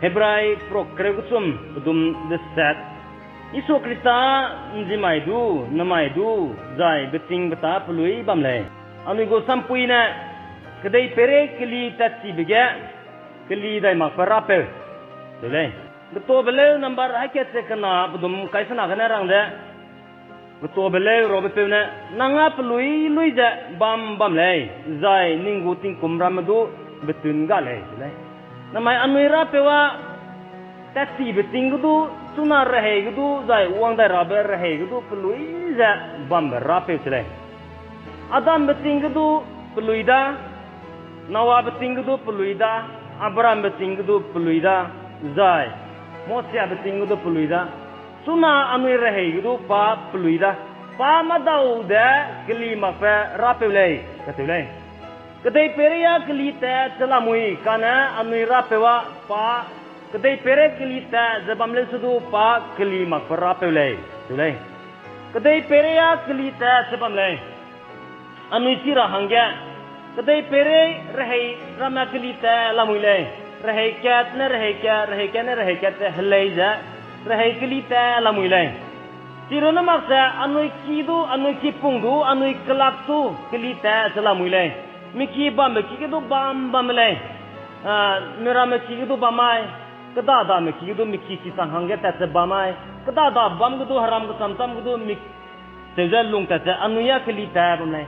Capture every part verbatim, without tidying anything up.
Hebrai prok kereu kechum pedum deset. Jisu Khrista ’nzimai du, namai du, zai betingbeta pelui bam lei. Anui gu sampuine, kedeipeirei keli tatchibe ge, keli dai makbe rapeu, teu lei. Getobe leu number haî kat ze kena pedum kaisena gene rang ze, getobe leu rabe peu ne, nang â pelui lui ze bam bam lei, zai ning gu tingkum ramme du betun ga lei, teu lei. Namai anui rapeu â, tatchibe ting ge du, chuna rehei ge du, zai wang dai rabe rehei ge du pelui ze bambe rapeu se lei. Adambe ting ge du pelui da, Noabe ting ge du pelui da, Abrahambe ting ge du pelui da, zai Mosiabe ting ge du pelui da. Chuna anui rehei ge du pa pelui da. Pa mâdau de keli makbe rapeu lei, kateu lei. Kedeipeirei â keli tat ze lamui kane anui rapeu â pa, kedeipeirei keli tat ze bam leu se du pa keli makbe rapeu lei, teu lei. Kedeipeirei â keli tat ze bam lei. Anui chi ra hangge, kedeipeirei rehei ramme keli tat lamui lei. Rehei kat ne rehei kat, rehei kat ne rehei kat ze helei ze, rehei keli tat lamui lei. Chirunne mak ze anui ki du, anui kipung du, anui kelak du keli tat ze lamui lei. Miki bambe ki ge du bam bam lei. Ah, miramme ki ge du bam mai. Kêda dame ki ge du miki kisang hangge tat ze bam mai. Kêda da bam ge du heram kecham cham ge du mik teu ze lung tat ze anui â keli tat bam lei.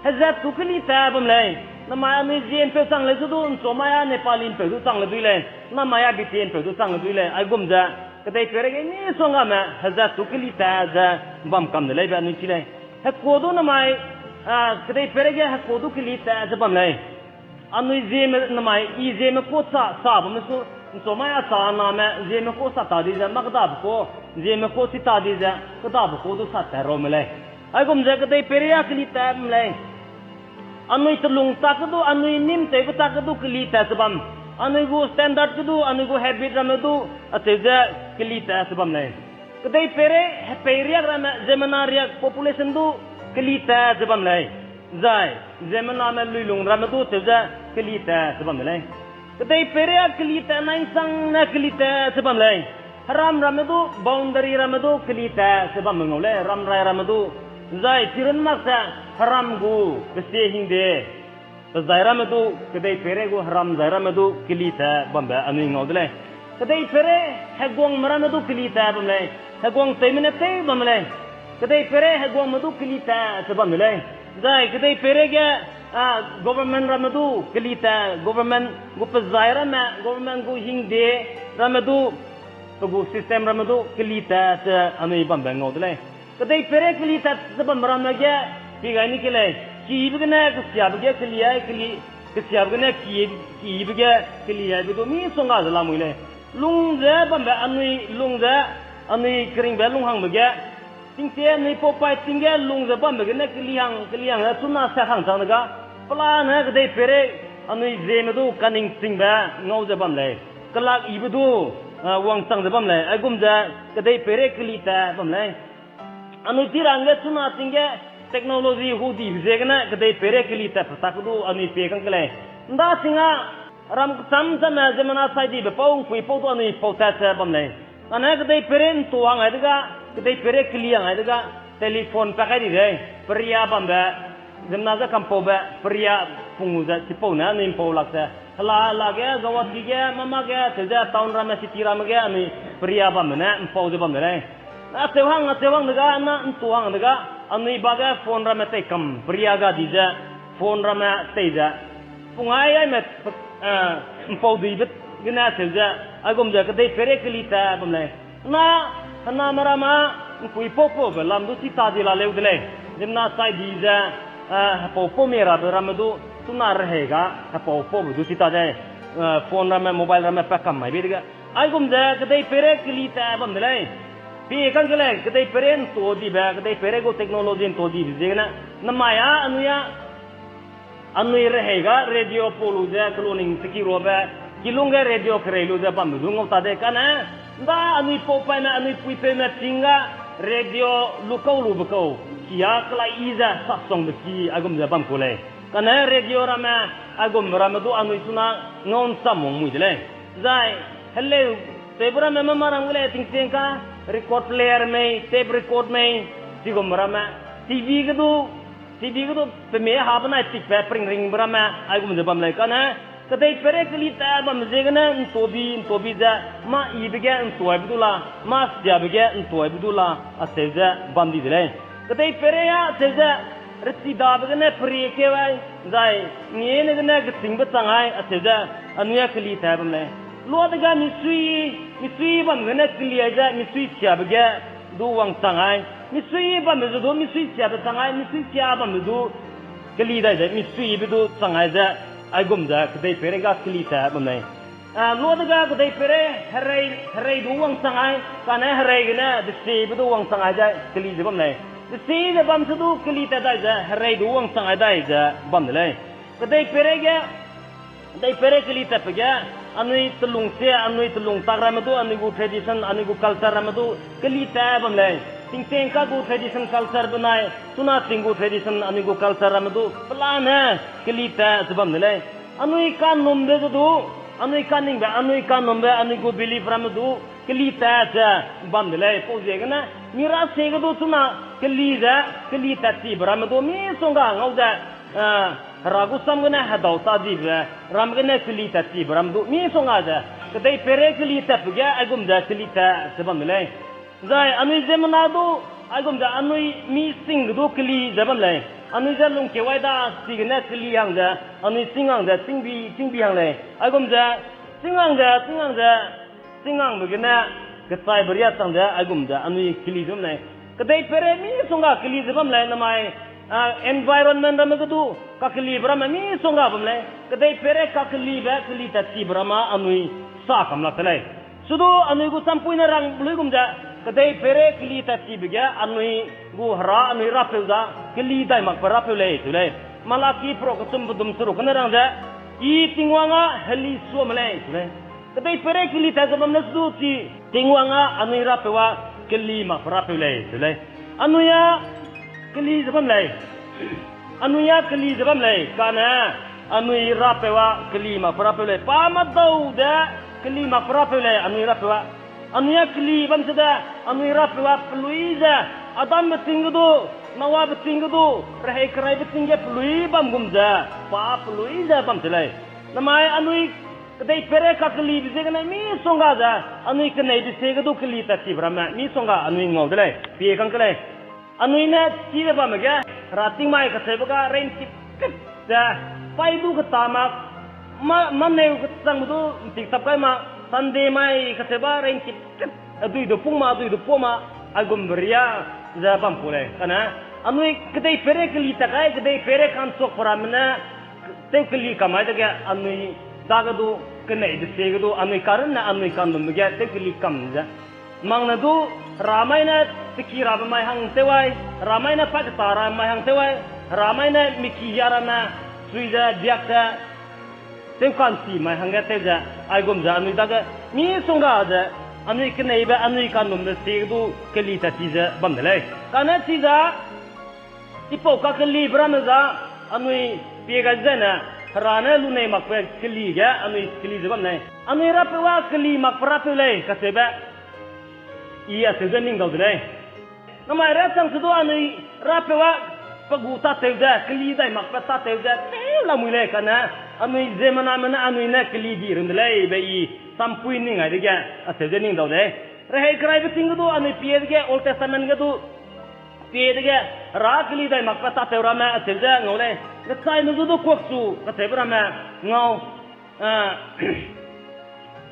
Hezat tu keli tat bam lei. Namai anui Zeme peu chang lei su du, ’nchau mai â Nepali ’mpeu du chang le dui lei. Namai â Bite ’mpeu du chang le dui lei. Aigum ze, kedeipeirei ge misonggame hezat tu keli tat ze bam kam de leibe anui chi lei. Hekua du namai, ah, kedeipeirei ge hekua du keli tat ze bam lei. Anui Zeme namai, i Zeme kau sa, sa bamme su, ’nchau mai â sa name, Zeme kau sa ta di ze, mâ kêdabe kau, Zeme kau chi ta di ze, kêdabe kau du sa tat rau me lei. Aigum ze kedeipeirei â keli tat bam lei. Anui telung tak ge du, anui nîm tewbe tak ge du keli tat ze bam. Anui gu standard ge du, anui gu habit ramme du, acheu ze keli tat ze bam lei. Kedeipeirei hepei riak ramme, ziemmena riak population du keli tat ze bam lei. Zai, ziemmename luilung ramme du cheu ze keli tat ze bam de lei. Kedeipeirei â keli tat nai ’nsangne keli tat ze bam lei. Heram ramme du, boundary ramme du keli tat ze bambe ngau lei, ramrai ramme du. Zai chirun mak ze heram gu, pesie hingde, pezai ramme du, kedeipeirei gu heram zai ramme du keli tat bambe anui ngau de lei. Kedeipeirei heguangme ramme du keli tat bam lei. Heguang tewme ne tew bam lei. Kedeipeirei heguangme du keli tat ze bam de lei. Zai kedeipeirei ge, ah, government ramme du keli tat, government gu pezai ramme, government gu hingde ramme du, pe gu system ramme du keli tat ze anui bambe ngau de lei. Kedeipeirei keli tat ze bambe ramme ge, pi gai ni ke lei, kibe gene kesiabe ge keli ai, keli, kesiabe gene ki, kibe ge keli aibe du misongga ze lamui lei. Lung ze bambe anui, lung ze anui keringbe lunghangbe ge, tingtie anui paupai ting ge lung ze bambe gene keli hang, keli hang ze chuna sak hang chang de ga, pelane kedeipeirei anui Zeme du kaningchingbe ngau ze bam lei. Kelak ibe du, ah, wangchang ze bam lei. Aigum ze kedeipeirei keli tat bam lei. Anui chi ra hangge chuna ting ge technology hu dibe ziegene kedeipeirei keli tat petak du anui pie kang ke lei. ’Nda ting â ram kecham chamme ziemmena chai dibe pau, ’ngkuipau du anui pau tat ze bam lei. Kane kedeipeirei ’ntu hang ai de ga, kedeipeirei keli hang ai de ga, telephone pa kai di de, peria bambe, ziemmena ze kampaube, peria pung lu ze chipau ne anui ’mpau lak ze. Hela, hela ge, Guwahati ge, mâ mâ ge, cheu ze town ramme, city ramme ge, anui peria bambe ne ’mpau ze bam de lei. Acheu hang, acheu hang de ga, na ’ntu hang de ga, anui ba ge phone ramme tei kam, peria ga di ze, phone ramme tei ze. Pung ai aime, eh, ’mpau duibe gene cheu ze, aigum ze kedeipeirei keli tat bam lei. Na, hename ramme, ’ngkuipau paube lam du chi ta di la leu de lei. Ziemmena chai di ze, eh, hepau pau mie rabe ramme du, chuna rehei ga, hepau paube du chi ta de, eh, phone ramme, mobile ramme pa kam mai be de ga. Aigum ze kedeipeirei keli tat bam de lei. Pie kang ke lei, kedeipeirei ’ntu dibe, kedeipeirei gu technology ’ntu dibe ziegene. Namai â, anui â, anui rehei ga radio pau lu ze keloning cheki ruabe, kilung ge radio kerei lu ze bambe du ngau ta de kane, ’nda anui paupaime, anui puipeume ting ga radio lukau lube kau, ki â kelai yi ze saksongbe ki aigum ze bam ku lei. Kane radio ramme, aigum ramme du anui chuna ngau ’ncham wang mui de lei. Zai, Heleu, tewbe ramme mâ mâ ram ge lei tingtieng ka, record player mei, tape record mei, chigum ramme. TV ge du, TV ge du pemei ha benai tikbe pringringbe ramme, aigum ze bam lei kane. Kedeipeirei keli tat bam ziegene ’ntobi, ’ntobi ze, mâ yibe ge ’ntoibe du la, mâ siabe ge ’ntoibe du la, acheu ze bam di de lei. Kedeipeirei a acheu ze, rechidabe gene perie keu ai, zai, ngiene gene gechîngbe chang ai, acheu ze, anui a keli tat bam lei. Luadege misui, misui bam gene keli ai ze, misui siabe ge du wangchang ai. Misui bambe ze du, misui siabe chang ai, misui sia bambe du, keli dai ze, misuibe du chang ai ze, aigum ze, kedeipeirei ga keli tat bam lei. A, luadege kedeipeirei, herei, herei du wangchang ai, kane herei gene, desebe du wangchang ai ze, keli ze bam lei. Dese ze bam se du keli tat dai ze, herei du wangchang ai dai ze, bam de lei. Kedeipeirei ge, kedeipeirei keli tatbe ge, anui telung sie, anui telung tak ramme du, anui gu tradition, anui gu culture ramme du, keli tat bam lei. Tingtieng ka gu tradition culture benai, chuna ting gu tradition, anui gu culture ramme du, pelane, keli tat ze bam de lei. Anui kanumbe ze du, anui kaningbe, anui kanumbe, anui gu belief ramme du, keli tat ze bam de lei. Pau ziegene, mi rase ge du chuna keli ze, keli tat chibe ramme du, misongga ngau ze, eh, Hera gu sam gene hedau ta dibe, ram gene keli tat chibe ramme du, misongga ze, kedeipeirei keli tatbe ge, aigum ze keli tat ze bam de lei. Zai anui ziemmena du, aigum ze anui mi sing ge du keli ze bam lei. Anui ze lungkeu ai da, chigene keli hang ze, anui chînghang ze, chîngbi, chîngbi hang lei. Aigum ze, chînghang ze, chînghang ze, chînghangbe gene, kechaibe riâ chang ze, aigum ze, anui keli ze bam lei. Kedeipeirei misongga keli ze bam lei, namai, a, environment ramme ge du, kakelibe ramme misongga bam lei. Kedeipeirei kakelibe, keli tat chibe ramme anui sa kam lak te lei. Sudu anui gu sampui ne rang luigum ze, kedeipeirei keli tat chibe ge anui gu Hera anui Rapeu za, keli dai makbe Rapeu lei, cheu lei. Malaki pro kechum pedum seruk gene rang ze, I Tingwang â heli suame lei, cheu lei. Kedeipeirei keli tat ze bam lei sudu chi, Tingwang â anui Rapeu â keli makbe Rapeu lei, cheu lei. Anui â keli ze bam lei. Anui â keli ze bam lei, kane anui Rapeu â keli makbe Rapeu lei. Pa medau de keli makbe Rapeu lei, anui Rapeu â. Anui â keli bam sede, anui Rapeu â pelui ze, Adambe ting ge du, Noabe ting ge du, rehei keraibe ting ge pelui bam gum ze, pa pelui ze bam se lei. Namai anui kedeipeirei kakelibe ziegene misongga ze, anui keneibe sie ge du keli tat chibe ramme, misongga anui ngau de lei, pie kang ke lei. Anui ne chibe bamme ge, Hera tingmai kacheube ga reintip ket ze, paî du keta mak, mâ, mâneu kechangbe du ’ntik tap kai mak, Sunday mai kacheube reintip ket, adui du pung ma, adui du pua ma, aigumbe riâ ze bam ku lei. Kane, anui kedeipeirei keli tat kai, kedeipeirei ka'nchuakbe ramme ne, tew keli kam ai dege, anui dage du, keneibe sie ge du, anui karunne, anui kanumbe ge, tew keli kam ze. Mang ne du, Hera mai ne teki rabe mai hang tew ai, Hera mai ne paketa rabe mai hang tew ai, Hera mai ne miki ya ramme, sui ze, biak ze, tew ka'nchi mai hangge tew ze, aigum ze anui dage, misongga ze, anui keneibe, anui kanumbe sie ge du, keli tat chi ze bam de lei. Kane chize, chipau kakelibe ramme za, anui pie gai zene, Hera ne lunei makbe keli ge, anui keli ze bam lei. Anui Rapeu â keli makbe Rapeu lei, kacheube. I acheu ze ning dau de lei. Namai riâ chang se du anui Rapeu â pe gu tâtew ze, keli dai makbe tâtew ze, tew lamui lei kane, anui ziemmename ne anui ne keli di run de lei be I sampui ning ai dege, acheu ze ning dau de lei. Rehei keraibe ting ge du anui pie dege, Old Testament ge du, pie dege, Hera keli dai makbe tâtew ramme acheu ze ngau lei. Kechaime zu du kuakchu kacheube ramme ngau. Ah,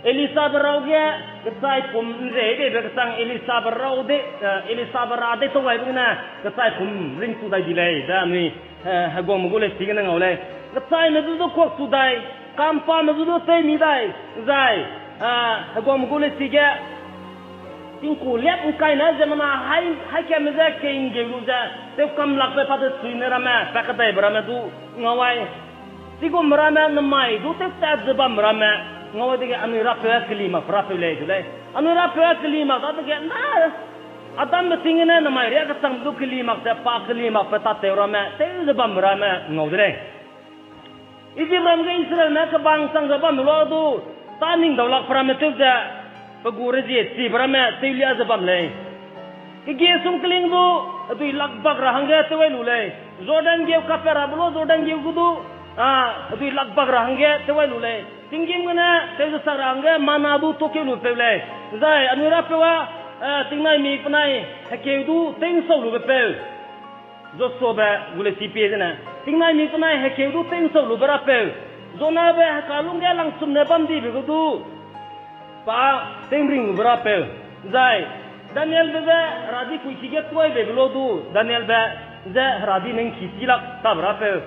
Elisabe rau ge, kechai pum ’nzei deibe kechang Elisabe rau de, eh, Elisabe ra de tau gaibe gene, kechai pum ringchu dai di lei, ze anui, eh, heguangme gu leisi gene ngau lei. Kechaime zu du kuakchu dai, kampame zu du teimi dai, zai, ah, heguangme gu leisi ge, tingku liâk ’ngkai ne ziemmena hai, haikame ze kei ’nggeu lu ze, tewkam lakbe pa de suine ramme, pa kedaibe ramme du ngau ai. Chigum ramme namai du tewtat ze bam ramme, ngau ai dege anui Rapeu â keli makbe Rapeu lei, cheu lei. Anui Rapeu â keli mak dadege na, Adambe ting gene namai riâ kechangbe du keli mak ze pa keli makbe tâtew ramme, tew ze bam ramme, ngau de lei. Ijipram ge Israelme kebang chang ze bam lu du, Tâ ning daulakbe ramme tew ze, pe gu rezie chibe ramme tewlia ze bam lei. Kegie sungkling du, hedui lakbak ra hangge tew ai lu lei. Jordan geu kapat rabe lu Jordan geu gu du, a, hedui lakbak ra hangge tew ai lu lei. Tinggîm gene tew ze sak ra hangge manna du tuâkeu lu peu lei. Zai anui Rapeu â, a, tingnaimik penai hekeu du tew'nsau lube peu. Joshuabe gu lesi pie zene, tingnaimik penai hekeu du tew'nsau lube Rapeu. Jonabe heka lungge langsum ne bam dibe gu du, pa tew'nring lube Rapeu. Zai Danielbe je heradi kuichi ge tuai beibe lu du, Danielbe je heradi ne ’ngki chi lak tabe Rapeu.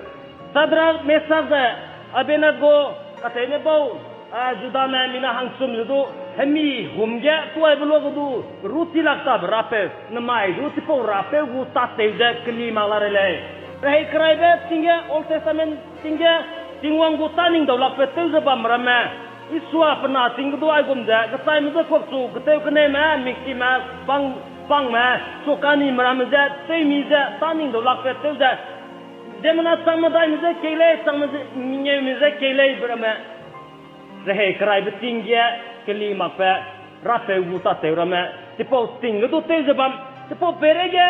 Sadrak, Mesak zai Abednego, kateine bau, a, Judame mina hangsum ze du, hemi hum ge tuaibe luage du, ru chi lak tabe Rapeu, nemai du chipau Rapeu gu tâtew ze keli mak la rei lei. Rehei keraibe ting ge, Old Testament ting ge, Tingwang gu tâ ning daulakbe tew ze bam ramme, Isua pe na ting ge du aigum ze, kechaime je kuakchu, ketew keneme, mikchime, pang, pangme, suakanime ramme je, tewmi ze, tâ ning daulakbe tew ze, ziemmena chang medaime je kei lei, chang me je, mengeume je kei lei be ramme. Rehei keraibe ting ge, keli makbe, Rapeu gu tâtew ramme, chipau ting ge du tew ze bam, chipau peireige,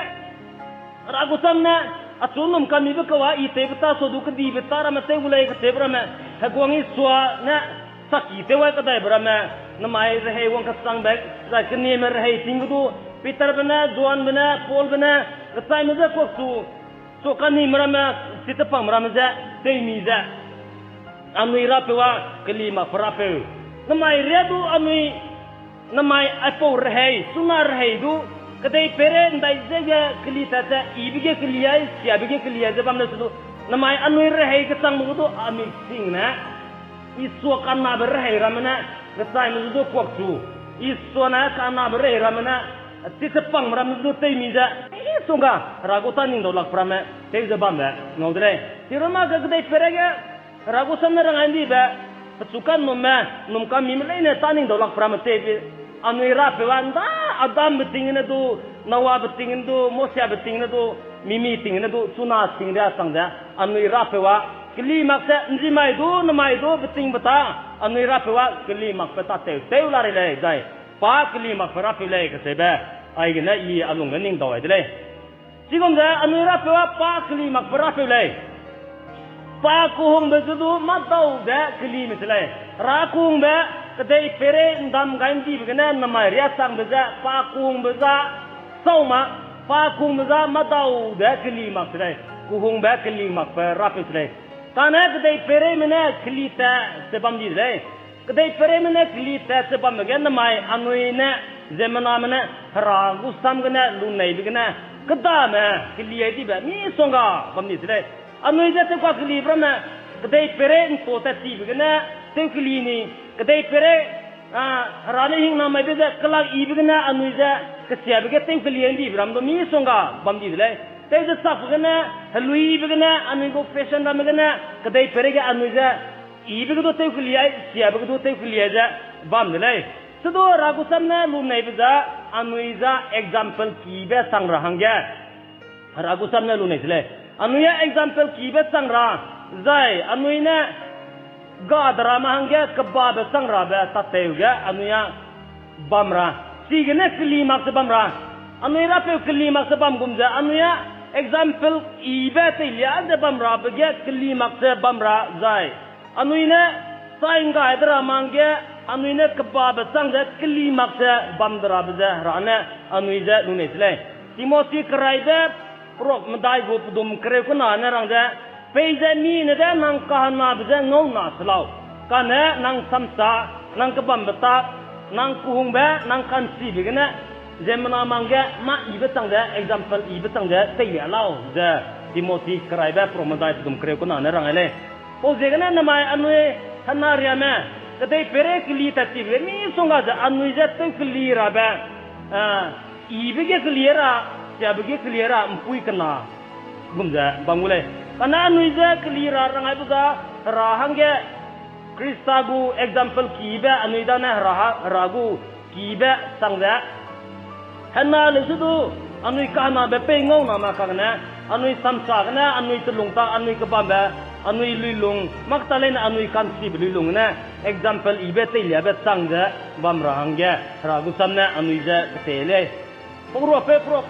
Hera gu sam ne, achu ’nnum kamibe kau â I tewbe tâ sua du kedibe tâ ramme tew gu lei kacheube ramme, heguang Isua ne, saki tew ai kadaibe ramme, nemai rehei wang kechangbe, zai kenieme rehei ting ge du, Peterbe ne, Johanbe ne, Paulbe ne, kechaime je kuakchu, suakanime ramme, chi chipangme ramme je, tewmi ze. Anui Rapeu â, keli makbe Rapeu. Nemai riâ du anui, nemai aipau rehei, chuna rehei du, kedei peirei ’ndai ze ge keli tat ze, yibe ge keli ai, siabe ge keli ai ze bam leu se du, nemai anui rehei kechangme gu du, anui ting ne, Isua kanabe rehei ramme ne, kechaime zu du kuakchu, Isua ne kanabe rehei ramme ne, chi chipangme ramme zu du tewmi ze, misongga, Hera gu tâ ning daulakbe ramme, tew ze bambe, ngau de lei. Chiruma ge kedei peireige, Hera gu sam ne rang ai ’ndibe, pechu ka'nnumme, ’nnum kamime leine tâ ning daulakbe ramme tewbe, anui Rapeu â ’nda Adambe ting gene du, Noabe ting gene du, Mosiabe ting gene du, mimi ting gene du, chuna ting riâ chang ze, anui Rapeu â, keli mak ze, ’nzimai du, nemai du, betingbeta, anui Rapeu â, keli makbe tâtew, tew la rei lei, zai, pa keli makbe Rapeu lei, kacheube, aigene I a lungge ning dau ai de lei. Chigum ze anui Rapeu â pa keli makbe Rapeu lei. Pa kehungbe ze du mâdau ze kelime se lei. Hera kehungbe kedei peirei ’ndam gai ’ndibe gene nemai riâ changbe ze pa kehungbe za sau ma, pa kehungbe za mâdau ze keli mak se lei. Kehungbe keli makbe Rapeu se lei. Kane kedei peireime ne keli tat ze bam di de lei. Kedei peireime ne keli tat ze bambe ge nemai anui ne, ziemmename ne, Hera gu sam gene, luneibe gene, kedame, keli ai dibe, misongga, bam di se lei. Anui ze tewkakelibe ramme, kedei peirei ’nta tat chibe gene, tew keli ni, kedei peirei, a, Hera ne hingnamaibe ze, kelak yibe gene, anui ze, kesiabe ge tew keli ai ’ndibe ram du misongga, bam di de lei. Tew ze sakbe gene, heluibe gene, anui gu fashion ramme gene, kedei peireige anui ze, yibe ge du tew keli ai, siabe ge du tew keli ai ze bam de lei. Sedu Hera gu sam ne luneibe ze, anui ze example kibe chang ra hangge. Hera gu sam ne lunei se lei. Anui â example kibe chang ra, zai anui ne ga de ramme hangge kebabe chang rabe tâtew ge anui â bam ra. Chigene keli mak ze bam ra. Anui Rapeu keli mak ze bam gum ze anui â example yibe teilia ze bam rabe ge keli mak ze bam ra zai. Anui ne chai ’nggai de ramme hangge, anui ne kebabe chang ze keli mak ze bam de rabe ze Hera ne anui ze lunei se lei. Timothy keraibe, perok medai gu pedum kereu kena ne rang ze, peize mine de nang kahenabe je ngauna se lau. Kane nang samsa, nang kebambe tak, nang kehungbe, nang ka'nchibe gene, ziemmena mangge mâ yibe chang ze, example yibe chang ze teilia lau ze, Timothy keraibe perok medai pedum kereu kena ne rang ai lei. Pau ziegene nemai anui henariame, kedei peirei keli tat chibe misongga ze anui je tew keli rabe, a, yibe ge keli ra, siabe ge keli ra ’mpui kena gum ze bam gu lei. Kane anui je keli ra rang aibe ga, Hera hangge Khrista gu example kibe anui dane Hera ha, Hera gu kibe chang ze, hena leu se du, anui kahenabe pei ngauna ma kagene, anui samsa gene, anui telung ta, anui kebambe, anui luilung, mak ta leine anui ka'nchibe luilung gene, example ibe teiliabe chang ze bam ra hangge, Hera gu sam ne anui je kete lei. Pauruapeu pro-,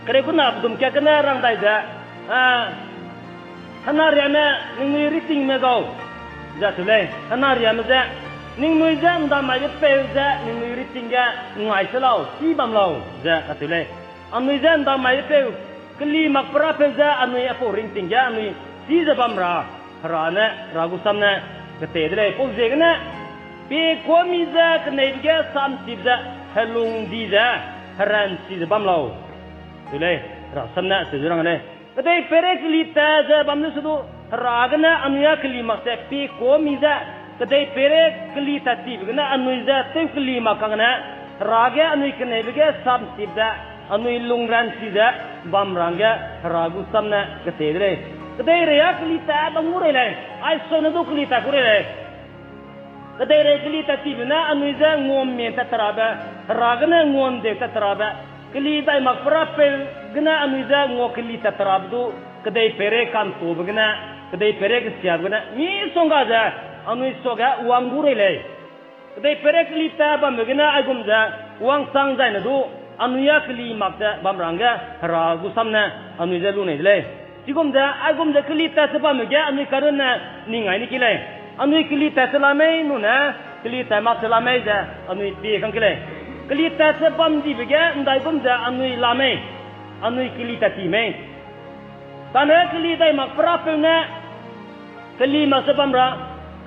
kereu kena pedum kat gene rang dai ze, a, henariame ningnui ritingme gau, ze cheu lei. Henariame je, ningnui je ’ndamaibe peu ze ningnui riting ge ngai se lau, chî bam lau, ze kacheu lei. Anui je ’ndamaibe peu, keli makpe rapeu ze anui aipau ringting ge anui chî ze bam ra, Hera ne, Hera gu sam ne kete de lei. Pau ziegene, pie kuâ mi ze keneibe ge samchip ze, helung di ze, heranchi ze bam lau, cheu lei. Hera sam ne acheu ze rang lei. Kedei peirei keli tat ze bam lu se du, Hera gene anui â keli mak ze pie kuâ mi ze, kedei peirei keli tat chibe gene anui je tew keli mak kang gene, Hera ge anui keneibe ge samchip ze, anui lungranchi ze bam ra hangge Hera gu sam ne kete de lei. Kedeirei â keli tat bam gu rei lei, aisone du keli tat gu rei lei. Kedeirei keli tat chibe ne anui je nguamie tat terabe, Hera gene nguandeu tat terabe, keli dai makpe rapeu gene anui je ngua keli tat terabe du, kedei peirei ka'ntaube gene, kedei peirei kesiabe gene misongga ze anui suage wang gu rei lei. Kedei peirei keli tat bambe gene aigum ze wangchang zaine du, anui â keli mak ze bam ra hangge Hera gu sam ne anui je lunei de lei. Chigum ze aigum ze keli tat ze bambe ge anui karunne ning ai ni ki lei. Anui keli tat ze la mei nune, keli tat mak ze la mei ze anui pie kang ki lei. Keli tat ze bam dibe ge ’ndaigum ze anui la mei, anui keli tat ti mei. Kane keli dai makpe rapeu ne keli mak ze bam ra,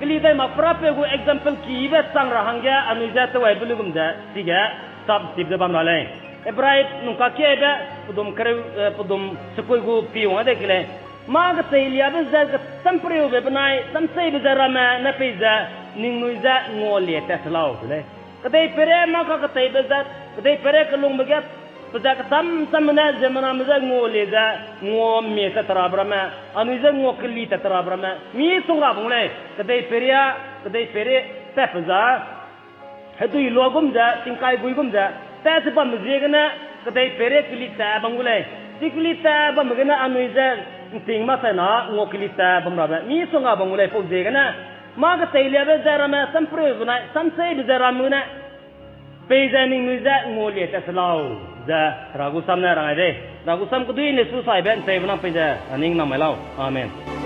keli dai makpe rapeu gu example kibe chang ra hangge anui je tewaibe luigum ze chige samchip ze bam ra lei. Hebrai nungkakiaibe pedum kereu, eh, pedum sekui gu pi wang de ki lei. Mâ keteiliabe ze kechâmpereube benai samcheîbe ze ramme ne peize ningnui je ngualie tat se lau, de lei. Kedei peirei mâ kaketeibe ze, kedei peirei kelungbe ge, pe ze kechâm chamme ne ziemmename je ngualie ze, nguamie tat terabe ramme, anui je ngua keli tat terabe ramme misongga bang lei. Kedei peirei â, kedei peirei tatpe za hedui lua gum ze, tingkai gui gum ze, tat ze bambe ziegene, kedei peirei keli tat bam gu lei. Chi keli tat bambe gene anui je ’nting mak sai na ngua keli tat bam rabe misongga bam gu lei. Pau ziegene, mâ keteiliabe ze ramme, sampereube benai samcheîbe ze ramme ne peize ningnui je ngualie tat se lau, ze Hera gu sam ne rang ai de. Hera gu sam kedui ne su saibe ’nteube nang peize, a, ning nang mai lau. Amen.